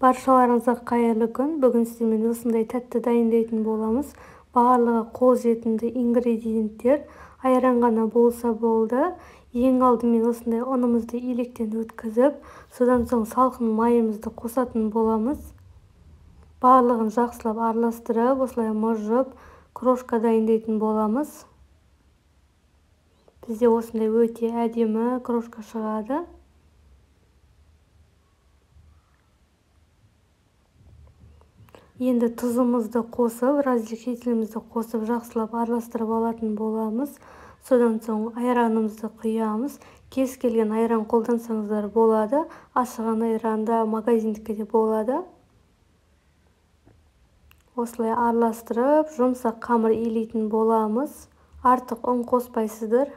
Баршаларыңызға қайырлы күн. Бүгін сіздермен осындай тәтті дайындайтын боламыз. Барлығы қолжетімді ингредиенттер, айран ғана болса болды. Ең алдымен осындай ұнымызды електен өткізіп, содан соң салқын майымызды қосатын боламыз. Барлығын жақсылап араластырып, осылай мыжып, крошка дайындайтын боламыз. Бізде осындай өте әдемі крошка шығады. Енді тұзымызды қосып, разрыхлителімізді қосып, жақсылап араластырып алатын боламыз. Содан соң айранымызды құямыз. Кез келген айран қолдансаңыздар болады. Ашыған айран да, магазиндікі де болады. Осылай араластырып, жұмсақ қамыр илейтін боламыз. Артық ұн қоспайсыздар.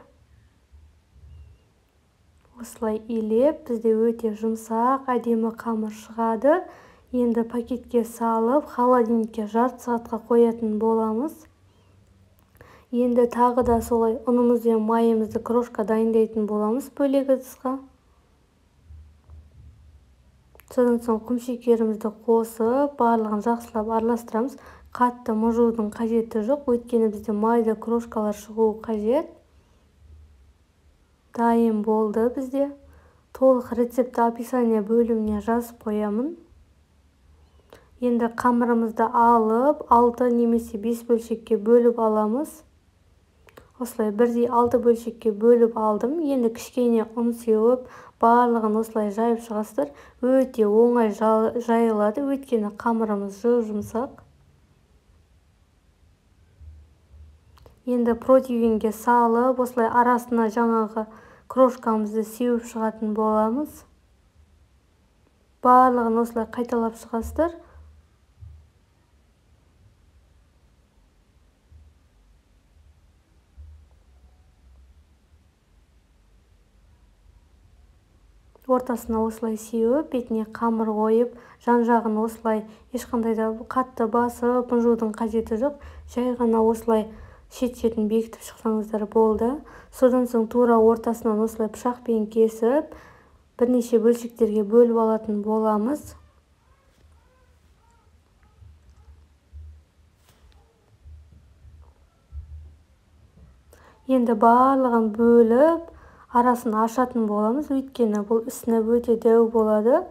Осылай илеп, бізде өте жұмсақ, әдемі қамыр шығады. Енді пакетке салып, холодильникке жарты сағатқа қоятын боламыз. Енді тағы да солай ұнымыз бен майымызды крошка дайындайтын боламыз бөлек ыдысқа. Содан соң құмшекерімізді қосып, барлығын жақсылап араластырамыз. Қатты мыжудың қажеті жоқ, өйткені бізде майда крошкалар шығуы қажет. Дайын болды бізде. Толық рецептті описание бөліміне жазып қоямын. Енді қамырымызды алып, 6 немесе 5 бөлшекке бөліп аламыз. Осылай бірдей 6 бөлшекке бөліп алдым. Енді кішкене ұн сеуіп, барлығын осылай жайып шығасыздар. Өте оңай жайылады, өйткені қамырымыз жұп-жұмсақ. Енді противенге салып, осылай арасына жаңағы крошкамызды сеуіп шығатын боламыз. Барлығын осылай қайталап шығасыздар. Ортасына осылай сеуіп, бетіне қамыр қойып, жан-жағын осылай ешқандай да қатты басып, мыжудың қажеті жоқ. Жай ғана осылай шет-шетін бекітіп шықсаңыздар болды. Содан соң тура ортасынан осылай пышақпен кесіп, бірнеше бөлшектерге бөліп алатын боламыз. Енді барлығын бөліп, арасын ашатын боламыз, өйткені бұл үстіне өте дәу болады.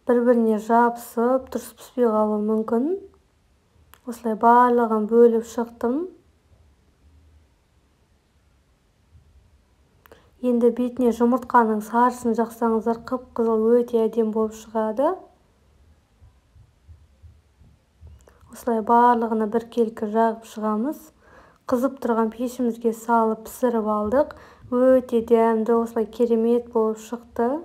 Бір-біріне жабысып, дұрыс піспей қалуы мүмкін. Осылай барлығын бөліп шықтым. Енді бетіне жұмыртқаның сарысын жақсаңыздар, қып-қызыл өте әдемі болып шығады. Осылай барлығына біркелкі жағып шығамыз. Қызып тұрған пешімізге салып пісіріп алдық. Өте дәмді, осылай керемет болып шықты.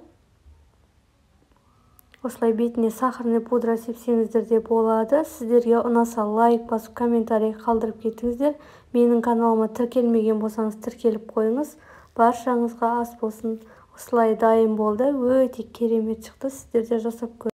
Осылай бетіне сахарный пудра сепсеңіздер де болады. Сіздерге ұнаса лайк басып, комментарий қалдырып кетіңіздер. Менің каналыма тіркелмеген болсаңыз тіркеліп қойыңыз. Баршаңызға ас болсын. Осылай дайын болды. Өте керемет шықты. Сіздер де жасап көріңіз.